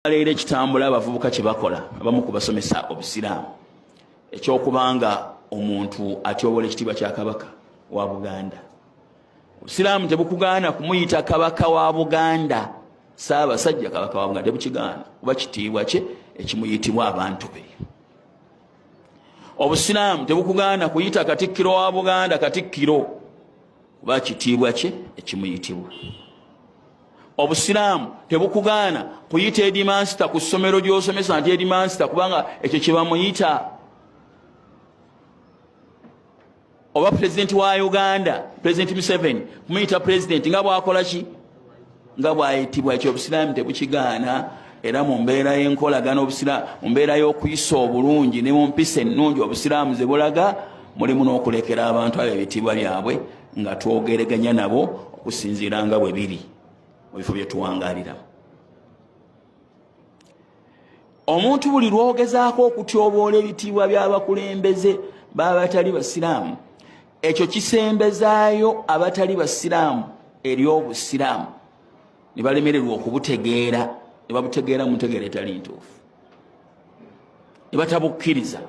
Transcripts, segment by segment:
Leero ekitambula abavubuka kye bakola abamu ku basomesa obusiraamu ekyokubanga omuntu atyobola ekitiibwa kya kabaka wa Buganda. Obusiraamu tebukugaana kumuyita kabaka wa Buganda, Ssaabasajja kabaka wa Buganda tebukigaana, kuba kitiibwa kye ekimuyitibwa abantu be. Obusiraamu tebukugaana kuyita katikkiro wa Buganda katikkiro, kuba kitiibwa kye ekimuyitibwa. Obusiraamu tebukugaana kuyita edimansita ku ssomero gy'osomesa nti edimansita, kubanga ekyo kye bamuyita. Oba pulezidenti wa Uganda, Pulezidenti Museveni, kumuyita pulezidenti nga bwakola ki, nga bwayitibwa. Ekyo obusiraamu tebukigaana. Era mu mbeera y'enkolagana obusiraamu, mu mbeera y'okuyisa obulungi ne mu mpisa ennungi obusiraamu ze bulaga, mulimu n'okulekera abantu abo ebitiibwa byabwe nga twogereganya nabo okusinziira nga bwe biri mu bifo bye tuwangaaliramu. Omuntu buli lwogezaako okutyoboola ebitiibwa by'abakulembeze b'abatali basiraamu, ekyo kisembezaayo abatali basiraamu eri obusiraamu ne balemererwa okubutegeera, ne babutegeera mu ntegeera etali ntuufu, ne batabukkiriza,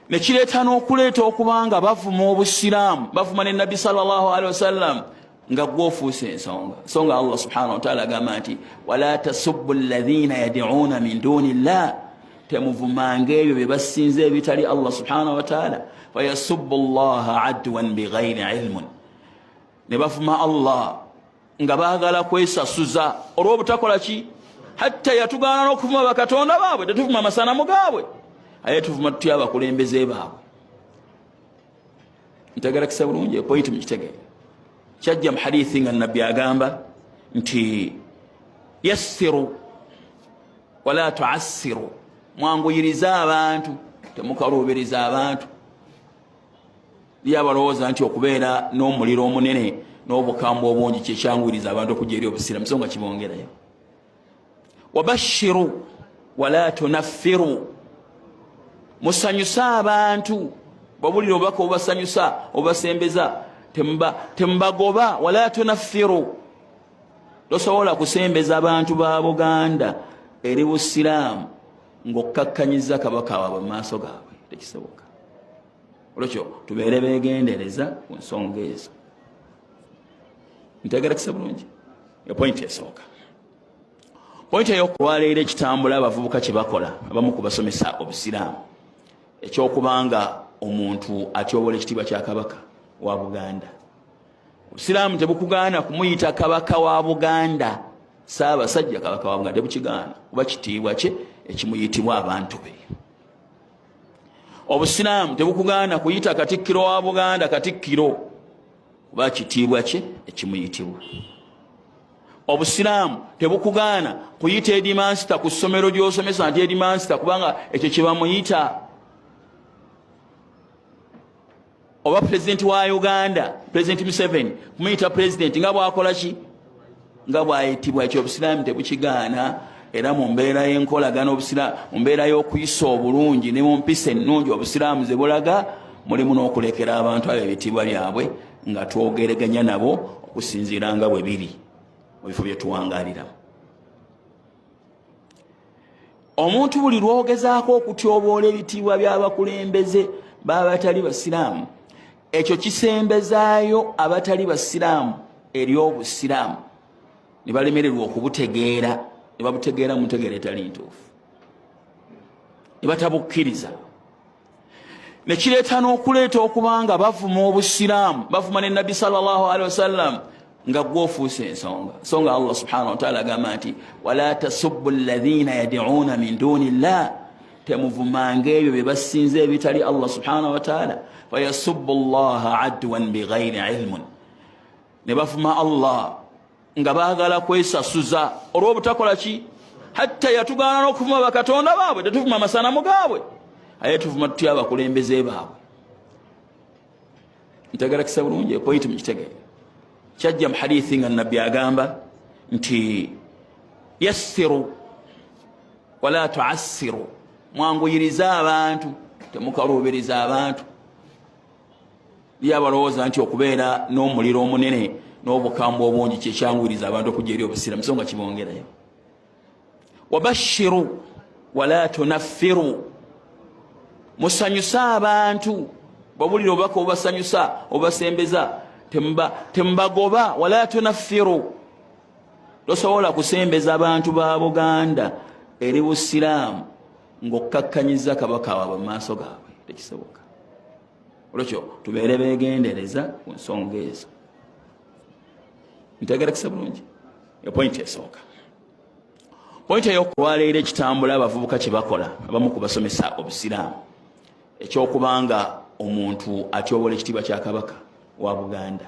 ne kireeta n'okuleeta okuba nga bavuma obusiraamu, bavuma ne Nabbi sallallahu alaihi wasallam, nga gwofuuse ensonga. So nga Allah subhanahu wataala agamba nti wala tasubbu alladhina yad'una min duni llah, temuvumanga ebyo bye basinza ebitali Allah subhanahu wataala, fayasubbu llaha adwan bighairi ilmun, ne bavuma Allah nga baagala kwesasuza olw'obutakola ki. Hatta yatugaana n'okuvuma bakatonda baabwe, tetuvuma masanamu gaabwe, aye tuvuma tutya abakulembeze baabwe? Ntegerekese bulungi epointi, mukitegeere. Kyajja mu hadithi nga Nabbi agamba nti yassiru wala tuassiru, mwanguyirize abantu, temukaluubiriza abantu. Liyo abalowooza nti okubeera n'omuliro omunene n'obukambwe obungi kyekyanguyiriza abantu okujja eri obusiraamu, so nga kibongerayo. Wabashiru wala tunaffiru, musanyuse abantu, babulire obubaka obubasanyusa, obubasembeza, temubagoba. Wala tunaffiru, tosobola kusembeza abantu ba Buganda eri busiraamu ng'okkakkanyiza kabaka waabwe mu maaso gaabwe, tekisoboka. Olwekyo tubeere begendereza ku nsonga ezo. Ntegerekesa bulungi epointi esooka. Pointi eyokulwaleero ekitambula abavubuka kye bakola abamu ku basomesa obusiraamu ekyokubanga omuntu atyobola ekitiibwa kya kabaka wa Buganda. Obusiraamu tebukugaana kumuyita kabaka wa Buganda, Ssaabasajja kabaka wa Buganda tebukigaana, kuba kitiibwa kye ekimuyitibwa abantu be. Obusiraamu tebukugaana kuyita katikkiro wa Buganda katikkiro, kuba kitiibwa kye ekimuyitibwa. Obusiraamu tebukugaana kuyita edimansita ku ssomero gy'osomesa nti edimansita, kubanga ekyo kye bamuyita. Oba pulezidenti wa Uganda, Pulezidenti Museveni, kumuyita pulezidenti nga bwakola ki, nga bwayitibwa. Ekyo obusiraamu tebukigaana. Era mu mbeera y'enkolagana obusiraamu, mu mbeera y'okuyisa obulungi ne mu mpisa ennungi obusiraamu ze bulaga, mulimu n'okulekera abantu abo ebitiibwa byabwe nga twogereganya nabo okusinziira nga bwe biri mu bifo bye tuwangaaliramu. Omuntu buli lwogezaako okutyoboola ebitiibwa by'abakulembeze b'abatali basiraamu, ekyo kisembezaayo abatali basiraamu eri obusiraamu ne balemererwa okubutegeera, ne babutegeera mu ntegeera etali ntuufu, ne batabukkiriza, ne kireeta n'okuleeta okuba nga bavuma obusiraamu, bavuma ne Nabbi sallallahu alaihi wasallam, nga gwofuuse ensonga. So nga Allah subhanahu wataala agamba nti wala tasubbu alladhina yad'una min duni llah, temuvumanga ebyo bye basinza ebitali Allah subhanahu wataala, fayasubbu llaha adwan bighairi ilmun, ne bavuma Allah nga baagala kwesasuza olw'obutakola ki. Hatta yatugaana n'okuvuma bakatonda baabwe, tetuvuma masanamu gaabwe, aye tuvuma tutya abakulembeze baabwe? Ntegerekese bulungi epointi, mukitegeere. Kyajja mu hadithi nga Nabbi agamba nti yassiru wala tuassiru, mwanguyirize abantu, temukaluubiriza abantu. Liyo abalowooza nti okubeera n'omuliro omunene n'obukambwe obungi kyekyanguyiriza abantu okujja eri obusiraamu, so nga kibongerayo. Wabashiru wala tunaffiru, musanyuse abantu, bwabulira obubaka obubasanyusa obubasembeza, temubagoba. Wala tunaffiru, tosobola kusembeza abantu ba Buganda eri Busiraamu ng'okkakkanyiza kabaka waabwe mu maaso gaabwe, tekisoboka. Olwekyo tubeere beegendereza ku nsonga ezo. Ntegerekesa bulungi epointi esooka. Pointi eyokulwaleero, ekitambula abavubuka kye bakola abamu ku basomesa Obusiraamu, ekyokubanga omuntu atyobola ekitiibwa kya kabaka wa Buganda.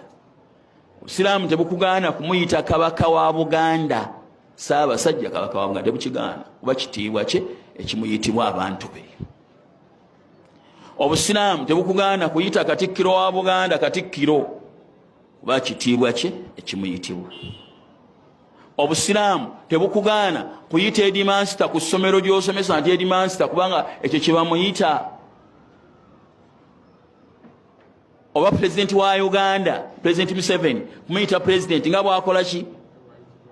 Obusiraamu tebukugaana kumuyita kabaka wa Buganda, Saabasajja Kabaka wa Buganda, tebukigaana kuba kitiibwa kye ekimuyitibwa abantu be. Obusiraamu tebukugaana kuyita katikkiro wa Buganda katikkiro, kuba kitiibwa kye ekimuyitibwa. Obusiraamu tebukugaana kuyita edimansita ku ssomero gy'osomesa nti edimansita, kubanga ekyo kyebamuyita, oba pulezidenti wa Uganda, Pulezidenti Museveni, kumuyita pulezidenti nga bwakola ki,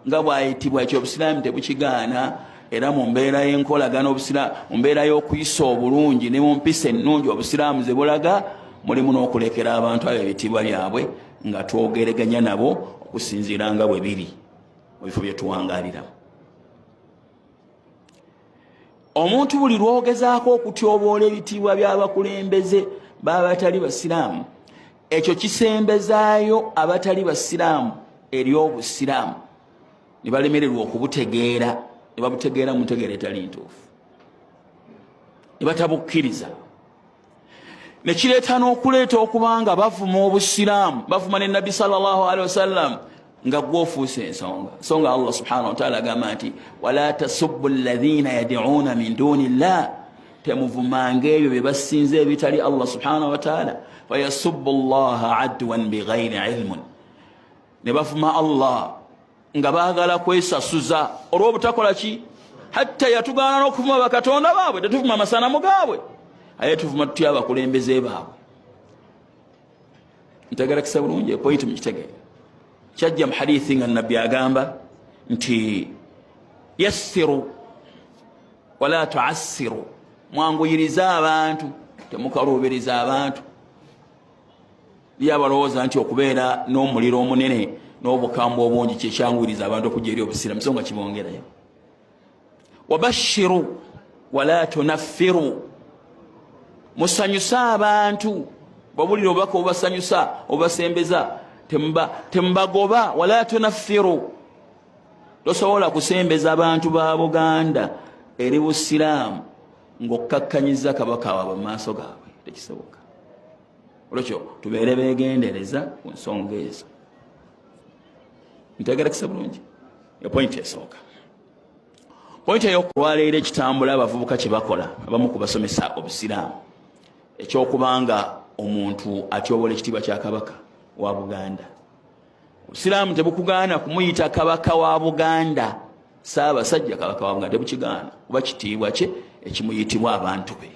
nga bwayitibwa. Ekyo Obusiraamu tebukigaana. Era mu mbeera y'enkolagana obusiraamu, mu mbeera y'okuyisa obulungi ne mu mpisa ennungi Obusiraamu ze bulaga, mulimu n'okulekera abantu abo ebitiibwa byabwe nga twogereganya nabo okusinziira nga bwe biri mu bifo bye tuwangaaliramu. Omuntu buli lwogezaako okutyoboola ebitiibwa by'abakulembeze b'abatali basiraamu, ekyo kisembezaayo abatali basiraamu eri Obusiraamu, ne balemererwa okubutegeera, ne babutegeera mu ntegeera etali ntuufu, ne batabukkiriza, ne kireeta n'okuleeta okubanga bavuma Obusiraamu, bavuma ne Nabbi sallallahu alaihi wasallam, nga gwe ofuuse ensonga. So nga Allah subhanahu wataala agamba nti wala tasubbu alladhina yad'uuna min duni llah, temuvumanga ebyo bye basinza ebitali Allah subhanahu wataala, fayasubbu llaha adwan bighairi ilmun, ne bavuma Allah nga baagala kwesasuza olw'obutakola ki. Hatta yatugaana n'okuvuma bakatonda baabwe, tetuvuma masanamu gaabwe, aye tuvuma tutya abakulembeze baabwe? Ntegerekesa bulungi epointi, mukitegeere. Kyajja mu hadithi nga Nabbi agamba nti yassiru wala tuassiru, mwanguyirize abantu, temukaluubiriza abantu. Liyo abalowooza nti okubeera n'omuliro omunene n'obukambwe obungi kyekyanguyiriza abantu okujja eri Obusiramu, so nga kibongerayo. Wabashiru wala tunaffiru, musanyuse abantu, bwabulira obubaka obubasanyusa obubasembeza, temubagoba. Wala tunaffiru, tosobola kusembeza abantu ba Buganda eri Busiraamu ng'okkakkanyiza kabaka waabwe mu maaso gaabwe, tekisoboka. Olwekyo tubeere beegendereza ku nsonga ezo. Ntegerekesa bulungi epointi esooka. Pointi eyokulwaleero, ekitambula abavubuka kye bakola abamu ku basomesa Obusiraamu, ekyokubanga omuntu atyobola ekitiibwa kya kabaka wa Buganda. Obusiraamu tebukugaana kumuyita kabaka wa Buganda, Saabasajja Kabaka wa Buganda, tebukigaana kuba kitiibwa kye ekimuyitibwa abantu be.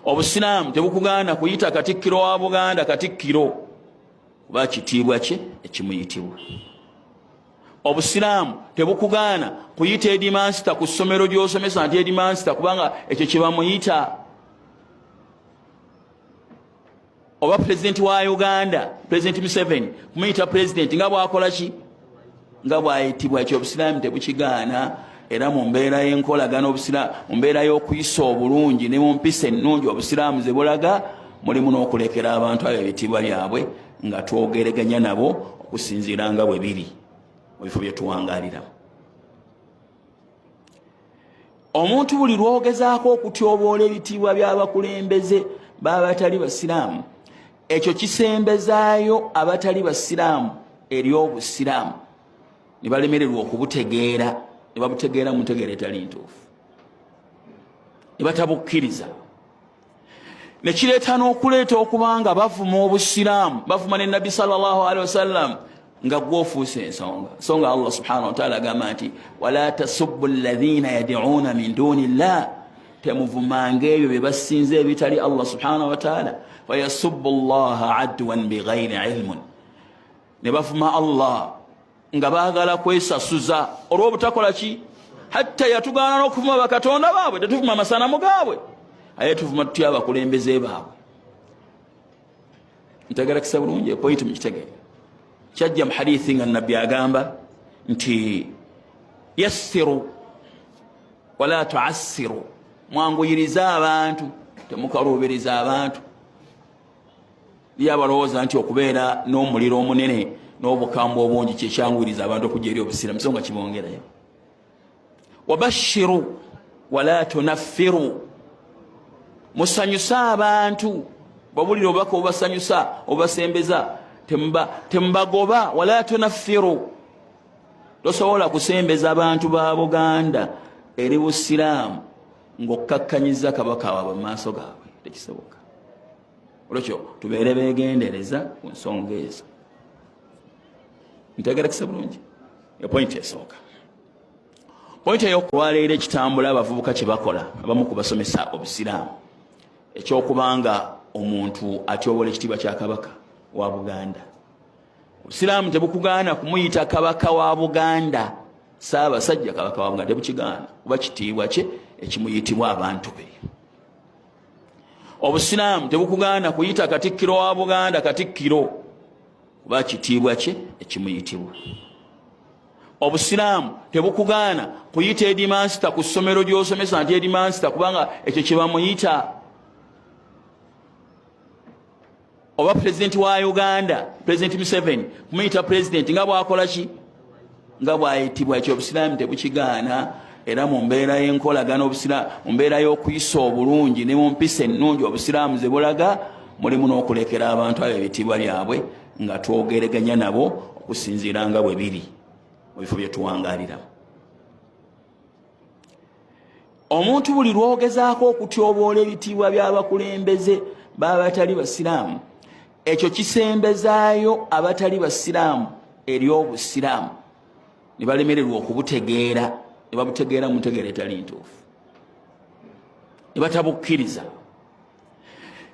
Obusiraamu tebukugaana kuyita katikkiro wa Buganda katikkiro, kuba kitiibwa kye ekimuyitibwa. Obusiraamu tebukugaana kuyita edimansita ku ssomero gy'osomesa nti edimansita, kubanga ekyo kyebamuyita, oba pulezidenti wa Uganda, Pulezidenti Museveni, kumuyita pulezidenti nga bwakola ki, nga bwayitibwa. Ekyo Obusiraamu tebukigaana. Era mu mbeera y'enkolagana obusiraamu, mu mbeera y'okuyisa obulungi ne mu mpisa ennungi Obusiraamu ze bulaga, mulimu n'okulekera abantu abo ebitiibwa byabwe nga twogereganya nabo okusinziira nga bwe biri mu bifo bye tuwangaaliramu. Omuntu buli lwogezaako okutyoboola ebitiibwa by'abakulembeze b'abatali basiraamu, ekyo kisembezaayo abatali basiraamu eri Obusiraamu, ne balemererwa okubutegeera, ne babutegeera mu ntegeera etali ntuufu, ne batabukkiriza, ne kireeta n'okuleeta okubanga bavuma Obusiraamu, bavuma ne Nabbi sallallahu alaihi wasallam, nga gwe ofuuse ensonga. So nga Allah subhanahu wataala agamba nti wala tasubbu alladhina yad'uuna min duni llah, temuvumanga ebyo bye basinza ebitali Allah subhanahu wataala, fayasubbu llaha adwan bighairi ilmun, ne bavuma Allah nga baagala kwesasuza olw'obutakola ki. Hatta yatugaana n'okuvuma bakatonda baabwe, tetuvuma masanamu gaabwe, aye tuvuma tutya abakulembeze baabwe? Ntegerekesa bulungi epointi, mukitegeere. Kyajja mu hadithi nga Nabbi agamba nti yassiru wala tuassiru, mwanguyirize abantu, temukaluubiriza abantu. Liyo abalowooza nti okubeera n'omuliro omunene n'obukambwe obungi kyekyanguyiriza abantu okujja eri obusiramu, so nga kibongerayo. Wabashiru wala tunaffiru, musanyuse abantu, babulire obubaka obubasanyusa, obubasembeza, temubagoba. Wala tunaffiru, tosobola kusembeza abantu ba Buganda eri busiraamu ng'okkakkanyiza kabaka waabwe mu maaso gaabwe, tekisoboka. Olwekyo tubeere begendereza ku nsonga ezo. Ntegerekesa bulungi epointi esooka. Pointi eyokulwaleero, ekitambula abavubuka kye bakola abamu ku basomesa obusiraamu, ekyokubanga omuntu atyobola ekitiibwa kya kabaka wa Buganda. Obusiraamu tebukugaana kumuyita kabaka wa Buganda, Saabasajja Kabaka wa Buganda, tebukigaana kuba kitiibwa kye ekimuyitibwa abantu be. Obusiraamu tebukugaana kuyita katikkiro wa Buganda katikkiro, kuba kitiibwa kye ekimuyitibwa. Obusiraamu tebukugaana kuyita edimansita ku ssomero gy'osomesa nti edimansita, kubanga ekyo kye bamuyita, oba pulezidenti wa Uganda, Pulezidenti Museveni, kumuyita pulezidenti nga bwakola ki, nga bwayitibwa. Ekyo obusiraamu tebukigaana, era mu mbeera y'enkolagana mu mbeera y'okuyisa obulungi ne mu mpisa ennungi obusiraamu ze bulaga, mulimu n'okulekera abantu abo ebitiibwa byabwe nga twogereganya nabo okusinziira nga bwe biri mu bifo bye tuwangaaliramu. Omuntu buli lwogezaako okutyoboola ebitiibwa by'abakulembeze b'abatali basiraamu, ekyo kisembezaayo abatali basiraamu eri obusiraamu, ne balemererwa okubutegeera, ne babutegeera mu ntegeera etali ntuufu, ne batabukkiriza,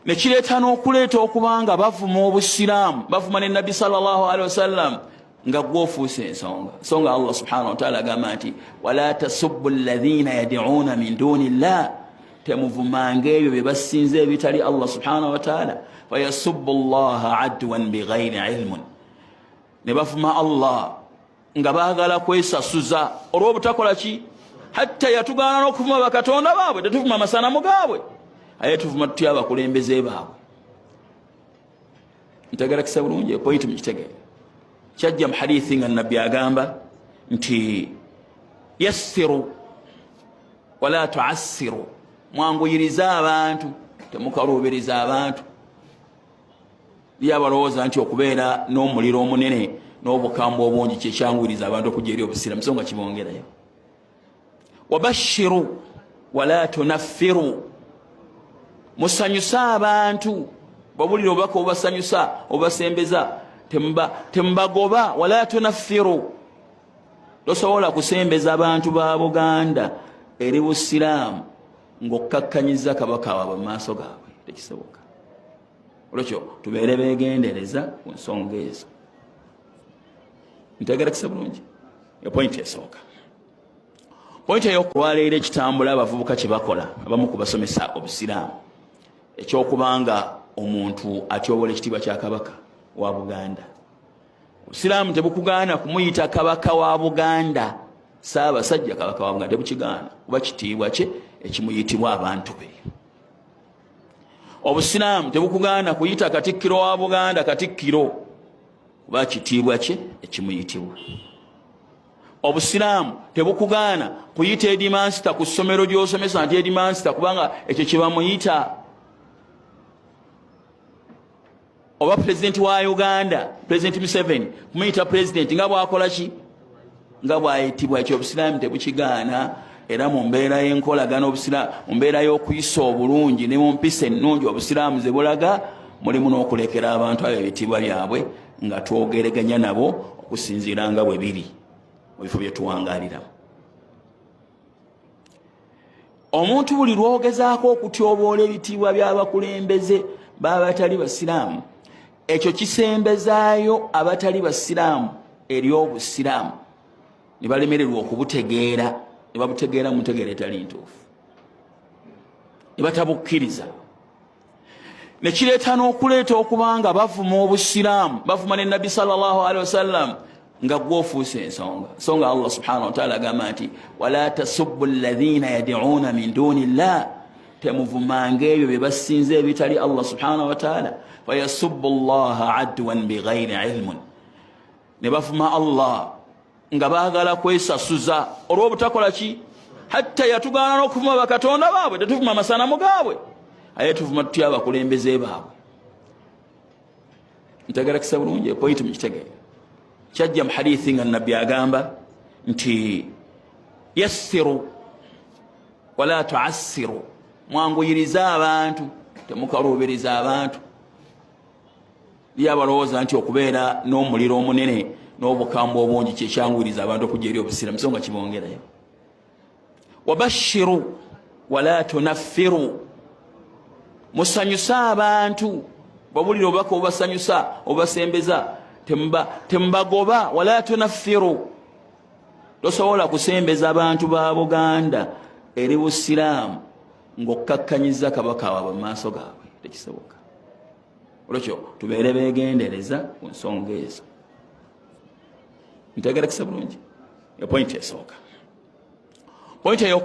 ne kireeta n'okuleeta okubanga bavuma obusiraamu, bavuma ne Nabbi sallallahu alaihi wasallam, nga gwofuusa ensonga. So nga Allah subhanahu wataala agamba nti wala tasubbu alladhina yad'una min duni llah, temuvumanga ebyo bye basinza ebitali Allah subhanahu wataala, fayasubbu llaha adwan bighairi ilmun, ne bavuma Allah nga baagala kwesasuza olw'obutakola ki. Hatta yatugaana n'okuvuma bakatonda baabwe, tetuvuma masanamu gaabwe, aye tuvuma tutya abakulembeze baabwe? Ntegerekesa bulungi epointi, mukitegeere. Kyajja mu hadithi nga Nabbi agamba nti yassiru wala tuassiru, mwanguyirize abantu, temukaluubiriza abantu. Liyo abalowooza nti okubeera n'omuliro omunene n'obukambwe obungi kyekyanguyiriza abantu okujja eri obusiramu, so nga kibongerayo. Wabashiru wala tunaffiru, musanyuse abantu, babulire obubaka obubasanyusa, obubasembeza, temubagoba. Wala tunaffiru, tosobola kusembeza abantu ba Buganda eri busiraamu ng'okkakkanyiza kabaka waabwe mu maaso gaabwe, tekisoboka. Olwekyo tubeere begendereza ku nsonga ezo. Ntegerekesa bulungi epointi esooka. Pointi eyokulwaleero, ekitambula abavubuka kye bakola abamu ku basomesa obusiraamu, ekyokubanga omuntu atyobola ekitiibwa kya kabaka wa Buganda. Obusiraamu tebukugaana kumuyita kabaka wa Buganda, Saabasajja Kabaka wa Buganda, tebukigaana kuba kitiibwa kye ekimuyitibwa abantu be. Obusiraamu tebukugaana kuyita katikkiro wa Buganda katikkiro, kuba kitiibwa kye ekimuyitibwa. Obusiraamu tebukugaana kuyita edimansita ku ssomero gy'osomesa nti edimansita, kubanga ekyo kye bamuyita, oba pulezidenti wa Uganda, Pulezidenti Museveni, kumuyita pulezidenti nga bwakola ki, nga bwayitibwa. Ekyo obusiraamu tebukigaana, era mu mbeera y'enkolagana mu mbeera y'okuyisa obulungi ne mu mpisa ennungi obusiraamu ze bulaga, mulimu n'okulekera abantu abo ebitiibwa byabwe nga twogereganya nabo okusinziira nga bwe biri mu bifo bye tuwangaaliramu. Omuntu buli lwogezaako okutyoboola ebitiibwa by'abakulembeze b'abatali basiraamu, ekyo kisembezaayo abatali basiraamu eri obusiraamu, ne balemererwa okubutegeera, Ne babutegeera mu ntegeera etali ntuufu, ne batabukkiriza, ne kireeta n'okuleeta okuba nga bavuma Obusiraamu, bavuma ne Nabbi sallallahu alaihi wasallam, nga gwe ofuuse ensonga. So nga Allah subhanahu wataala agamba nti, wala tasubbu alladhina yad'uuna min duni llah, temuvumanga ebyo bye basinza ebitali Allah subhanahu wataala, fayasubbu llaha adwan bighairi ilmun, ne bavuma Allah nga baagala kwesasuza olw'obutakola ki. Hatta yatugaana n'okuvuma bakatonda baabwe, tetuvuma masanamu gaabwe, aye tuvuma tutya abakulembeze baabwe? Ntegerekesa bulungi epointi, mukitegeera? Kyajja mu hadithi nga Nabbi agamba nti, yassiru wala tuassiru, mwanguyirize abantu, temukaluubiriza abantu. Liyo abalowooza nti okubeera n'omuliro omunene n'obukambwe obungi kyekyanguyiriza abantu okujja eri Obusiramu, so nga kibongerayo. Wabashiru wala tunaffiru, musanyuse abantu, babulire obubaka obubasanyusa, obubasembeza, temubagoba. Wala tunaffiru, tosobola kusembeza abantu ba Buganda eri Busiraamu ng'okkakkanyiza kabaka waabwe mu maaso gaabwe, tekisoboka. Olwekyo tubeere begendereza ku nsonga ezo. Ntegerekesa bulungi epointi esooka? Pointi eyo.